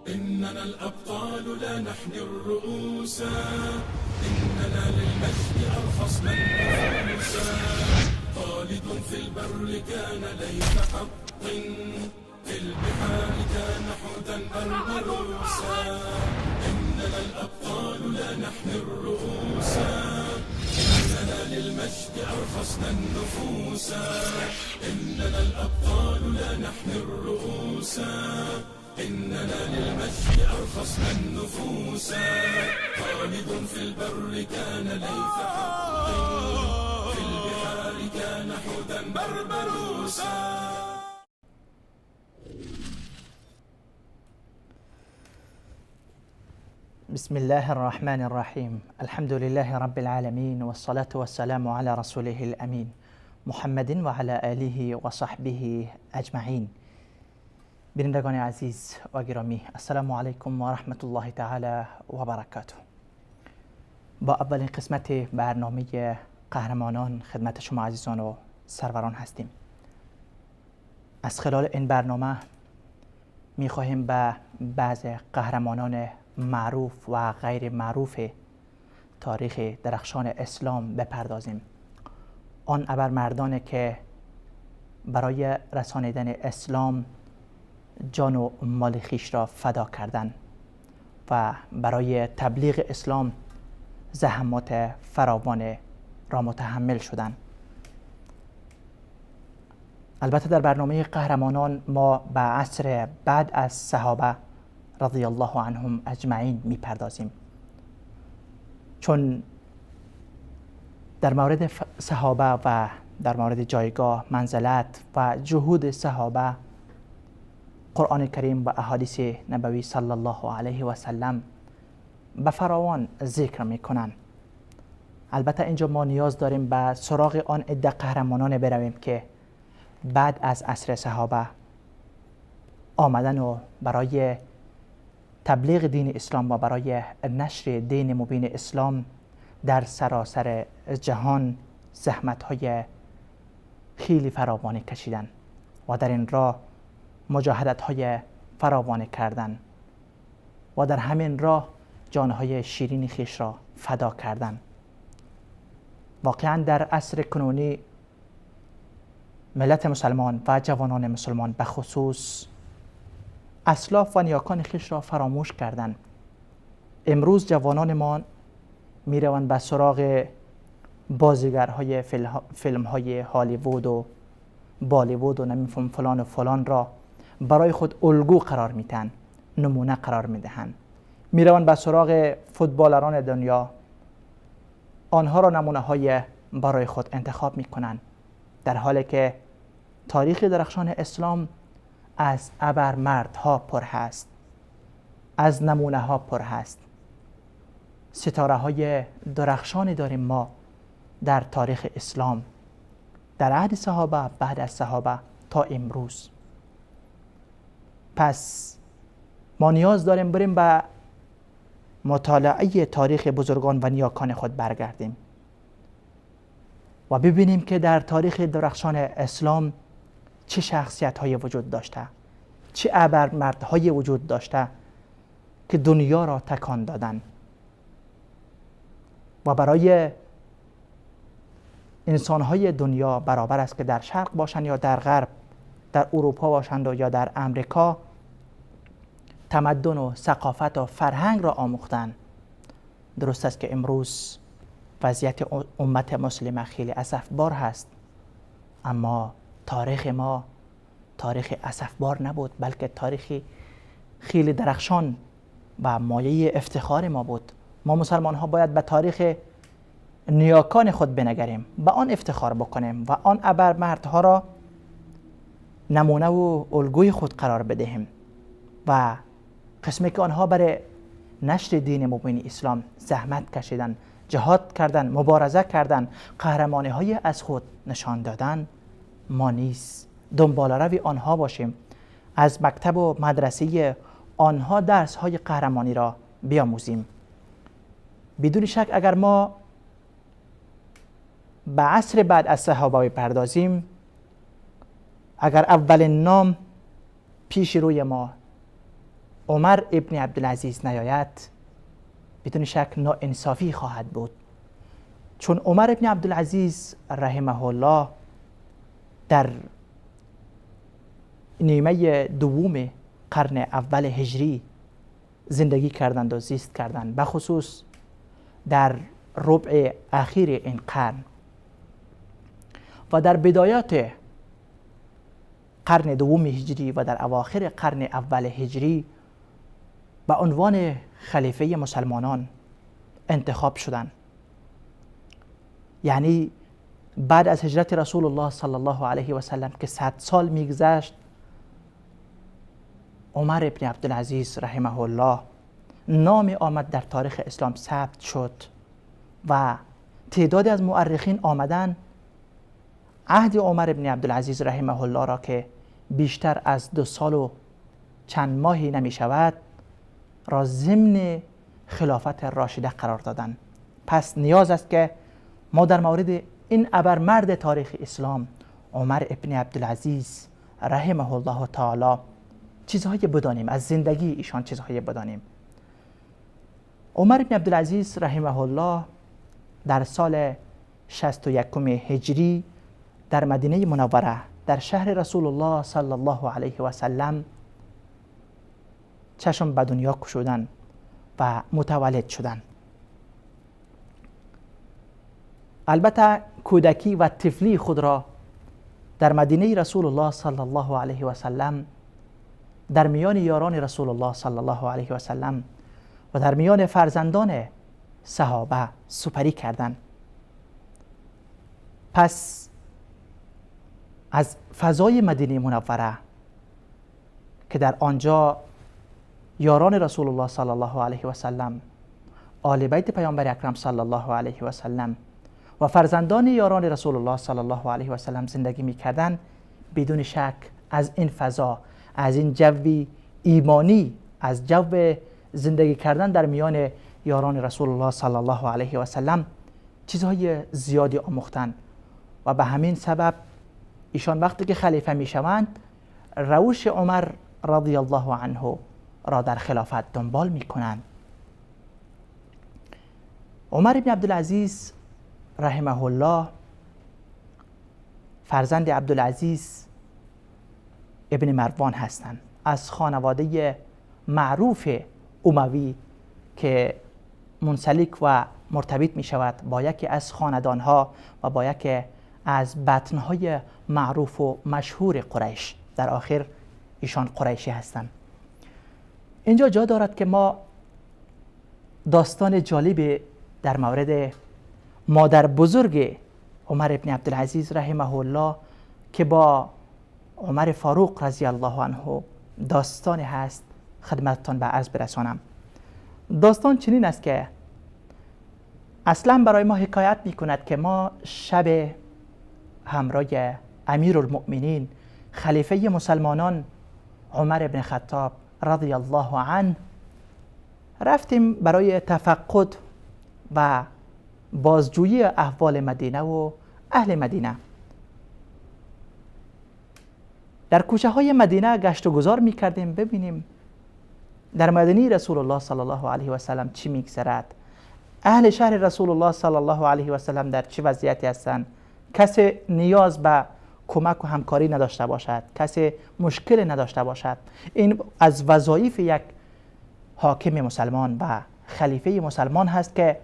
إننا الأبطال لا نحني الرؤوس، إننا للمجد أرخصنا النفوس. خالد في البر كان ليث حق، في البحار كان حوتا بربروسا. إننا الأبطال لا نحني الرؤوس، إننا للمجد أرخصنا النفوس. إننا الأبطال لا نحني الرؤوس، إننا للمجد أرخصنا النفوس. خالد في البر كان ليث حق، في البحار كان حوتا بربروسا. بسم الله الرحمن الرحيم. الحمد لله رب العالمين، والصلاة والسلام على رسوله الأمين محمد وعلى آله وصحبه اجمعین. بینندگان عزیز و گرامی، السلام علیکم و رحمت الله تعالی و برکاته. با اولین قسمت برنامه قهرمانان خدمت شما عزیزان و سروران هستیم. از خلال این برنامه میخواهیم به بعض قهرمانان معروف و غیر معروف تاریخ درخشان اسلام بپردازیم، آن ابرمردانی که برای رسانیدن اسلام جان و مال خویش را فدا کردند و برای تبلیغ اسلام زحمات فراوان را متحمل شدند. البته در برنامه قهرمانان ما به عصر بعد از صحابه رضی الله عنهم اجمعین میپردازیم، چون در مورد صحابه و در مورد جایگاه، منزلت و جهود صحابه قرآن کریم و احادیث نبوی صلی الله علیه و سلم به فراوان ذکر میکنند. البته اینجا ما نیاز داریم به سراغ آن عده قهرمانان برویم که بعد از عصر صحابه آمدن و برای تبلیغ دین اسلام و برای نشر دین مبین اسلام در سراسر جهان زحمت‌های خیلی فراوانی کشیدن و در این راه مجاهدت‌های فراوانی کردن و در همین راه جانهای شیرین خویش را فدا کردن. واقعا در عصر کنونی ملت مسلمان و جوانان مسلمان به خصوص اسلاف و نیاکان خویش را فراموش کردند. امروز جوانان ما میروند به سراغ بازیگرهای فیلم‌های هالیوود و بالیوود و نمیفهم فلان و فلان را برای خود الگو قرار میدن، نمونه قرار میدهند. میروند به سراغ فوتبالران دنیا، آنها را نمونه های برای خود انتخاب میکنند، در حالی که تاریخ درخشان اسلام از ابرمردها پر هست، از نمونه ها پر هست. ستاره های درخشانی داریم ما در تاریخ اسلام، در عهد صحابه، بعد از صحابه تا امروز. پس ما نیاز داریم بریم به مطالعه تاریخ بزرگان و نیاکان خود برگردیم و ببینیم که در تاریخ درخشان اسلام چه شخصیت های وجود داشته، چه ابرمردهای وجود داشته که دنیا را تکان دادن و برای انسانهای دنیا برابر است که در شرق باشند یا در غرب، در اروپا باشند و یا در امریکا، تمدن و ثقافت و فرهنگ را آموختن. درست است که امروز وضعیت امت مسلمه خیلی اسفبار هست، اما تاریخ ما تاریخ اسفبار نبود، بلکه تاریخی خیلی درخشان و مایه افتخار ما بود. ما مسلمان ها باید به تاریخ نیاکان خود بنگریم، به آن افتخار بکنیم و آن ابرمردها را نمونه و الگوی خود قرار بدهیم و قسمی که آنها برای نشر دین مبین اسلام زحمت کشیدن، جهاد کردن، مبارزه کردن، قهرمانی های از خود نشان دادن، ما نیز دنبال روی آنها باشیم، از مکتب و مدرسه آنها درس های قهرمانی را بیاموزیم. بدون شک اگر ما به عصر بعد از صحابه بپردازیم، اگر اولین نام پیش روی ما عمر ابن عبدالعزیز نیاید بدون شک ناانصافی خواهد بود، چون عمر ابن عبدالعزیز رحمه الله در نیمه دوم قرن اول هجری زندگی کردند و زیست کردند، بخصوص در ربع اخیر این قرن و در بدایات قرن دوم هجری و در اواخر قرن اول هجری به عنوان خلیفه مسلمانان انتخاب شدند. یعنی بعد از هجرت رسول الله صلی الله علیه و سلم که 100 سال میگذشت، عمر ابن عبدالعزیز رحمه الله نام آمد در تاریخ اسلام ثبت شد و تعدادی از مؤرخین آمدن عهد عمر ابن عبدالعزیز رحمه الله را که بیشتر از 2 سال و چند ماهی نمی شود را ضمن خلافت راشده قرار دادن. پس نیاز است که ما در مورد این ابرمرد تاریخ اسلام عمر ابن عبدالعزیز رحمه الله تعالی چیزهایی بدانیم، از زندگی ایشان چیزهایی بدانیم. عمر ابن عبدالعزیز رحمه الله در سال 61 هجری در مدینه منوره در شهر رسول الله صلی الله علیه و سلم چشم به دنیا گشودند و متولد شدند. البته کودکی و طفلی خود را در مدینه رسول الله صلی الله علیه و سلم در میان یاران رسول الله صلی الله علیه و سلم و در میان فرزندان صحابه سپری کردند. پس از فضای مدینه منوره که در آنجا یاران رسول الله صلی الله علیه و سلم، آل بیت پیامبر اکرم صلی الله علیه و سلم و فرزندان یاران رسول الله صلی الله علیه و سلم زندگی می‌کردند، بدون شک از این فضا، از این جو ایمانی، از جو زندگی کردن در میان یاران رسول الله صلی الله علیه و سلم چیزهای زیادی آموختند و به همین سبب ایشان وقتی که خلیفه میشوند روش عمر رضی الله عنه را در خلافت دنبال میکنند. عمر بن عبدالعزیز رحمه الله فرزند عبدالعزیز ابن مروان هستند، از خانواده معروف اموی که منسلک و مرتبط می شود با یکی از خاندانها و با یکی از بطنهای معروف و مشهور قریش. در آخر ایشان قریشی هستند. اینجا جا دارد که ما داستان جالب در مورد مادر بزرگ عمر ابن عبدالعزیز رحمه الله که با عمر فاروق رضی الله عنه داستان هست خدمتتان به عرض برسانم. داستان چنین است که اصلا برای ما حکایت می کند که ما شب همراه امیرالمؤمنین خلیفه مسلمانان عمر ابن خطاب رضی الله عنه رفتیم برای تفقد و بازجویی احوال مدینه و اهل مدینه. در کوچه های مدینه گشت و گذار می کردیم ببینیم در مدینه رسول الله صلی الله علیه و سلم چی میگذرد، اهل شهر رسول الله صلی الله علیه و سلم در چه وضعیتی هستند، کسی نیاز به کمک و همکاری نداشته باشد، کسی مشکل نداشته باشد. این از وظایف یک حاکم مسلمان و خلیفه مسلمان هست که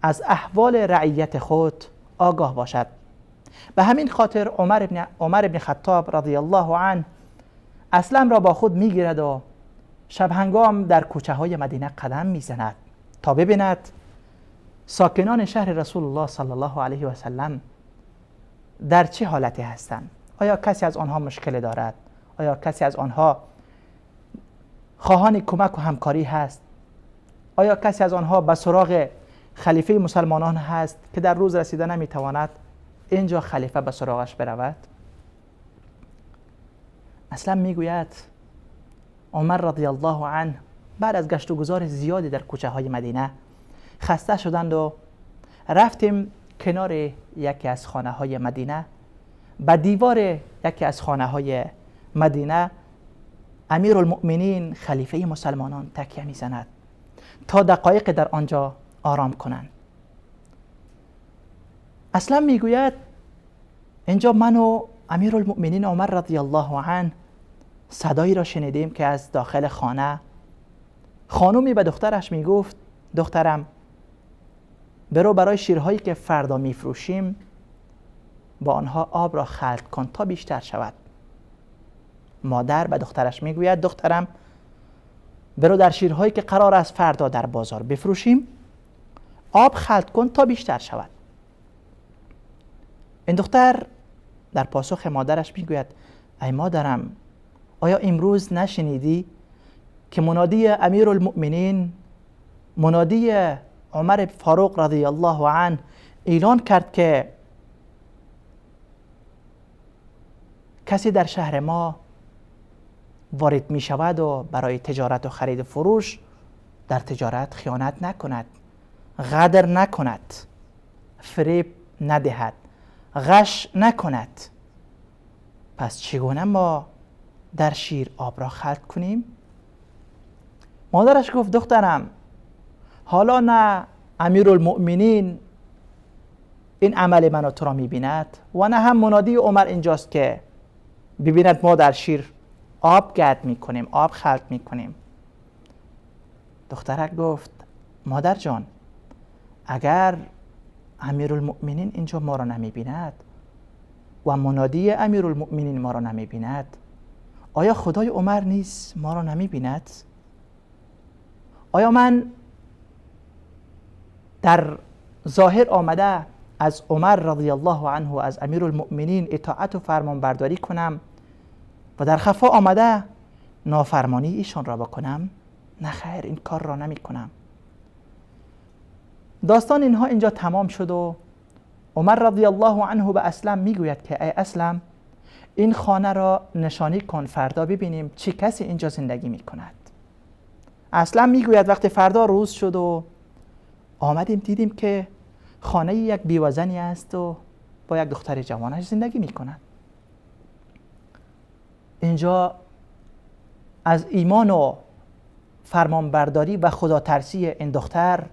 از احوال رعیت خود آگاه باشد. به همین خاطر عمر ابن خطاب رضی الله عنه اسلم را با خود میگیرد و شب هنگام در کوچه های مدینه قدم میزند تا ببیند ساکنان شهر رسول الله صلی الله علیه و سلم در چه حالتی هستند. آیا کسی از آنها مشکل دارد؟ آیا کسی از آنها خواهان کمک و همکاری هست؟ آیا کسی از آنها به سراغ خلیفه مسلمانان هست که در روز رسیده نمیتواند اینجا خلیفه به سراغش برود؟ اصلا میگوید عمر رضی الله عنه بعد از گشت و گذار زیادی در کوچه های مدینه خسته شدند و رفتیم کنار یکی از خانه های مدینه، به دیوار یکی از خانه های مدینه امیرالمؤمنین خلیفه مسلمانان تکیه میزند تا دقایق در آنجا آرام کنند. اسلم میگوید اینجا من و امیرالمؤمنین عمر رضی الله عنه صدایی را شنیدیم که از داخل خانه خانومی به دخترش میگفت دخترم برو برای شیرهایی که فردا میفروشیم با آنها آب را خلط کن تا بیشتر شود. مادر به دخترش میگوید دخترم برو در شیرهایی که قرار است فردا در بازار بفروشیم آب خلط کن تا بیشتر شود. این دختر در پاسخ مادرش میگوید ای مادرم، آیا امروز نشنیدی که منادی امیرالمؤمنین، منادی عمر فاروق رضی الله عنه اعلان کرد که کسی در شهر ما وارد می شود و برای تجارت و خرید و فروش در تجارت خیانت نکند، غدر نکند، فریب ندهد، غش نکند. پس چگونه ما در شیر آب را خلط کنیم؟ مادرش گفت دخترم، حالا نه امیرالمؤمنین این عمل من و تو را میبیند و نه هم منادی عمر اینجاست که ببیند ما در شیر آب گرد میکنیم، آب خلط میکنیم. دخترک گفت مادر جان، اگر امیرالمؤمنین اینجا ما را نمیبیند و منادی امیرالمؤمنین ما را نمیبیند، آیا خدای عمر نیز ما را نمیبیند؟ آیا من در ظاهر آمده از عمر رضی الله عنه و از امیرالمؤمنین اطاعت و فرمانبرداری کنم و در خفا آمده نافرمانی ایشان را بکنم؟ نه خیر، این کار را نمی کنم. داستان اینها اینجا تمام شد و عمر رضی الله عنه به اسلم میگوید که ای اسلم، این خانه را نشانی کن، فردا ببینیم چه کسی اینجا زندگی میکند. اسلم میگوید وقتی فردا روز شد و آمدیم دیدیم که خانه یک بیوزنی است و با یک دختر جوانش زندگی میکند. اینجا از ایمان و فرمانبرداری و خدا ترسی این دختر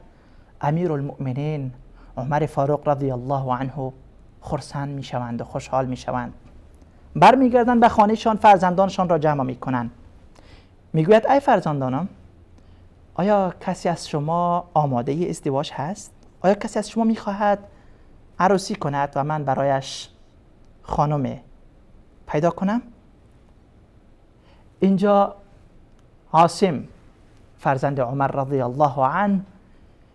امیرالمؤمنین عمر فاروق رضی الله عنه خرسند میشوند و خوشحال میشوند. برمیگردند به خانهشان، فرزندانشان را جمع میکنند. میگوید ای فرزندانم، آیا کسی از شما آماده ازدواج هست؟ آیا کسی از شما میخواهد عروسی کند و من برایش خانم پیدا کنم؟ اینجا عاصم فرزند عمر رضی الله عنه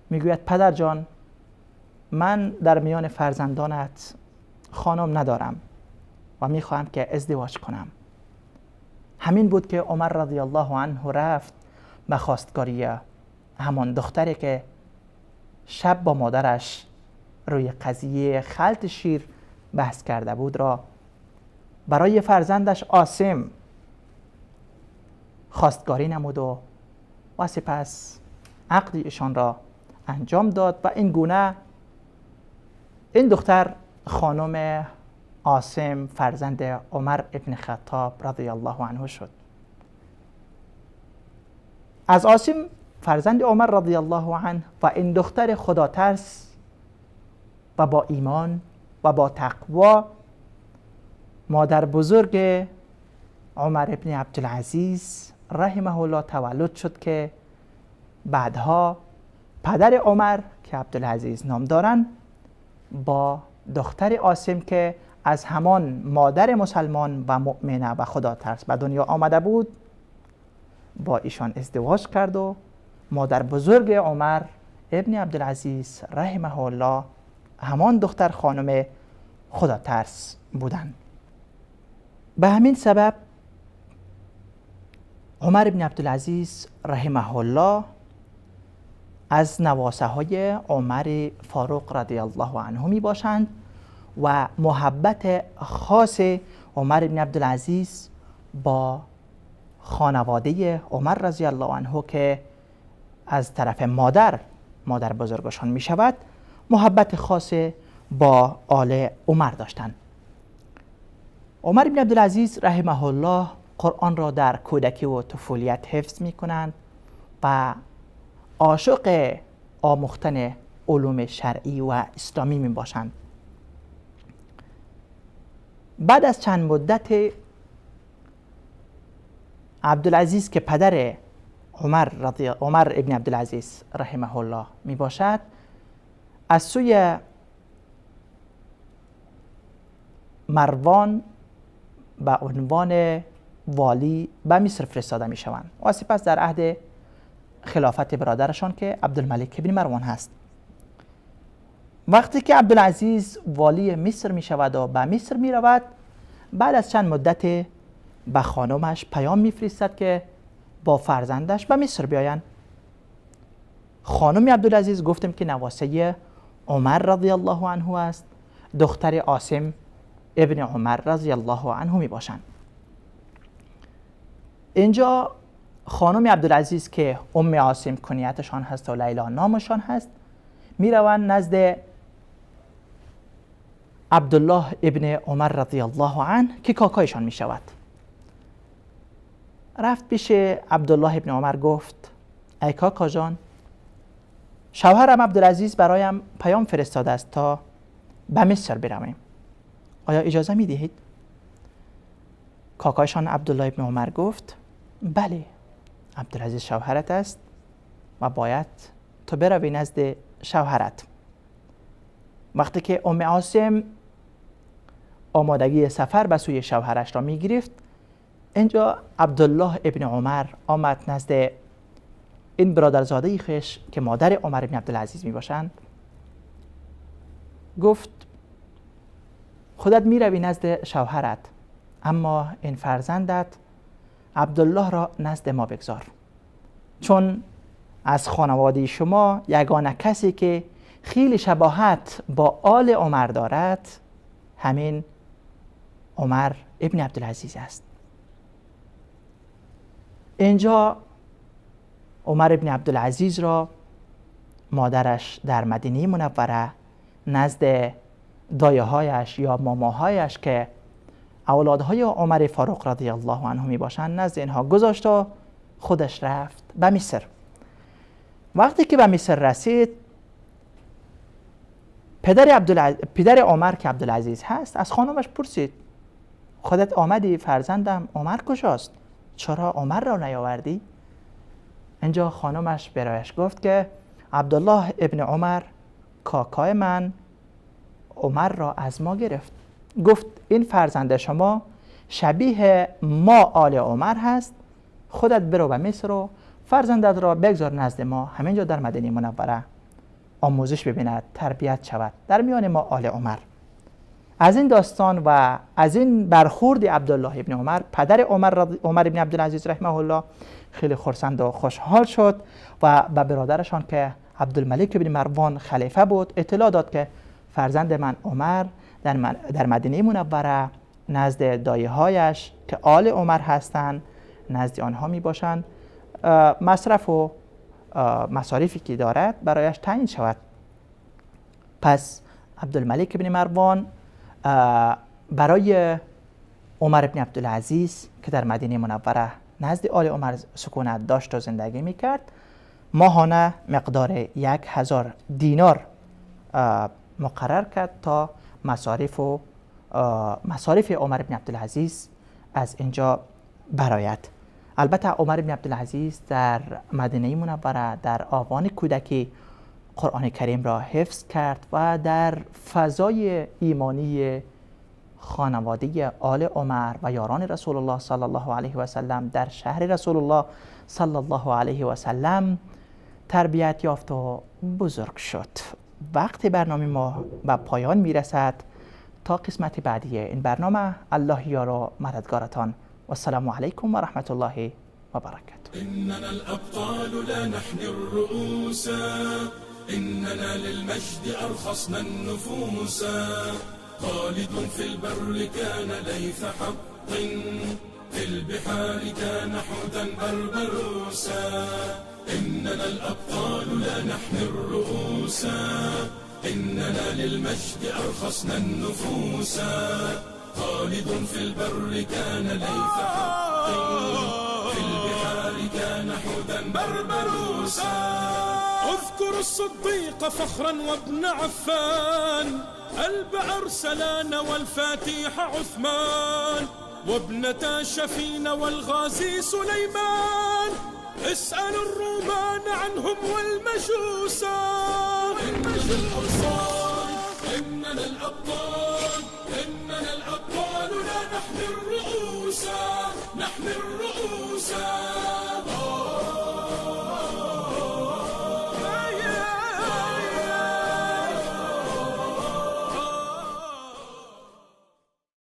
میگوید پدر جان، من در میان فرزندانت خانم ندارم و میخواهم که ازدواج کنم. همین بود که عمر رضی الله عنه رفت به خواستگاری همان دختری که شب با مادرش روی قضیه خلط شیر بحث کرده بود را برای فرزندش عاصم خواستگاری نمود و سپس عقد ایشان را انجام داد و این گونه این دختر خانم عاصم فرزند عمر ابن خطاب رضی الله عنه شد. از عاصم فرزند عمر رضی الله عنه و این دختر خدا ترس و با ایمان و با تقوا، مادر بزرگ عمر ابن عبدالعزیز رحمه الله تولد شد که بعدها پدر عمر که عبدالعزیز نام دارن با دختر عاصم که از همان مادر مسلمان و مؤمنه و خدا ترس به دنیا آمده بود با ایشان ازدواج کرد و مادر بزرگ عمر ابن عبدالعزیز رحمه الله همان دختر خانم خدا ترس بودند. به همین سبب عمر ابن عبدالعزیز رحمه الله از نواسه های عمر فاروق رضی الله عنه می باشند و محبت خاص عمر ابن عبدالعزیز با خانواده عمر رضی الله عنه که از طرف مادر بزرگشان می شود، محبت خاص با آل عمر داشتند. عمر ابن عبدالعزیز رحمه الله قرآن را در کودکی و طفولیت حفظ می کنند و عاشق آموختن علوم شرعی و اسلامی می باشند. بعد از چند مدت عبدالعزیز که پدر عمر ابن عبدالعزیز رحمه الله می باشد، از سوی مروان به عنوان والی به مصر فرستاده می شوند و سپس در عهد خلافت برادرشان که عبدالملک ابن مروان هست. وقتی که عبدالعزیز والی مصر می شود و به مصر می رود، بعد از چند مدت به خانمش پیام می فرستد که با فرزندش به مصر بیایند. خانم عبدالعزیز گفتیم که نواسه عمر رضی الله عنه است، دختر عاصم ابن عمر رضی الله عنه می باشند. اینجا خانم عبدالعزیز که ام عاصم کنیتشان هست و لیلا نامشان هست، می روند نزد عبدالله ابن عمر رضی الله عنه که کاکایشان می شود. رفت پیش عبدالله ابن عمر، گفت ای کاکا جان، شوهرم عبدالعزیز برایم پیام فرستاده است تا به مصر برویم، آیا اجازه می دهید؟ کاکایشان عبدالله ابن عمر گفت بله، عبدالعزیز شوهرت است و باید تو بروی نزد شوهرت. وقتی که ام عاصم آمادگی سفر به سوی شوهرش را می گرفت، اینجا عبدالله ابن عمر آمد نزد این برادرزاده خویش که مادر عمر ابن عبدالعزیز می باشند، گفت خودت می روی نزد شوهرت، اما این فرزندت عبدالله را نزد ما بگذار، چون از خانواده شما یگانه کسی که خیلی شباهت با آل عمر دارد همین عمر ابن عبدالعزیز است. اینجا عمر ابن عبدالعزیز را مادرش در مدینه منوره نزد دایه هایش یا ماماهایش که اولادهای عمر فاروق رضی الله عنه می باشند نزد اینها گذاشت و خودش رفت به مصر. وقتی که به مصر رسید، پدر عمر که عبدالعزیز هست از خانمش پرسید خودت آمدی فرزندم عمر کجاست؟ چرا عمر را نیاوردی؟ اینجا خانمش برایش گفت که عبدالله ابن عمر کاکای من عمر را از ما گرفت. گفت این فرزند شما شبیه ما آل عمر هست، خودت برو به مصر و فرزندت را بگذار نزد ما، همینجا در مدینه منوره آموزش ببیند، تربیت شود در میان ما آل عمر. از این داستان و از این برخورد عبدالله ابن عمر پدر عمر ابن عبدالعزیز رحمه الله خیلی خرسند و خوشحال شد و به برادرشان که عبدالملک ابن مروان خلیفه بود اطلاع داد که فرزند من عمر در مدینه منوره نزد دایه هایش که آل عمر هستند نزد آنها می باشند، مصرف و مصارفی که دارد برایش تعیین شود. پس عبدالملک ابن مروان برای عمر ابن عبدالعزیز که در مدینه منوره نزد آل عمر سکونت داشت و زندگی میکرد ماهانه مقدار 1000 دینار مقرر کرد تا مصارف و مصارف عمر ابن عبدالعزیز از اینجا براید. البته عمر ابن عبدالعزیز در مدینه منوره در آوان کودکی قرآن کریم را حفظ کرد و در فضای ایمانی خانواده آل عمر و یاران رسول الله صلی الله علیه و سلم در شهر رسول الله صلی الله علیه و سلم تربیت یافت و بزرگ شد. وقت برنامه ما به پایان میرسد. تا قسمت بعدی این برنامه الله یار و مددگارتان. والسلام علیکم و رحمت الله و برکاته. إننا الأبطال لا نحني الرؤوس، إننا للمجد أرخصنا النفوس، خالد في البر كان ليث حق، في البحار كان حوتا بربروسا. إننا الأبطال لا نحني الرؤوس، إننا للمجد أرخصنا النفوس، خالد في البر كان ليث حق. في البحار كان حوتا بربروسا. اذكر الصديق فخرا وابن عفان، ألب أرسلان والفاتح عثمان، وابنة شفين والغازي سليمان، اسأل الرومان عنهم والمجوسا. إننا الأبطال، إننا الأبطال، لا نحمي الرؤوس، نحمي الرؤوس.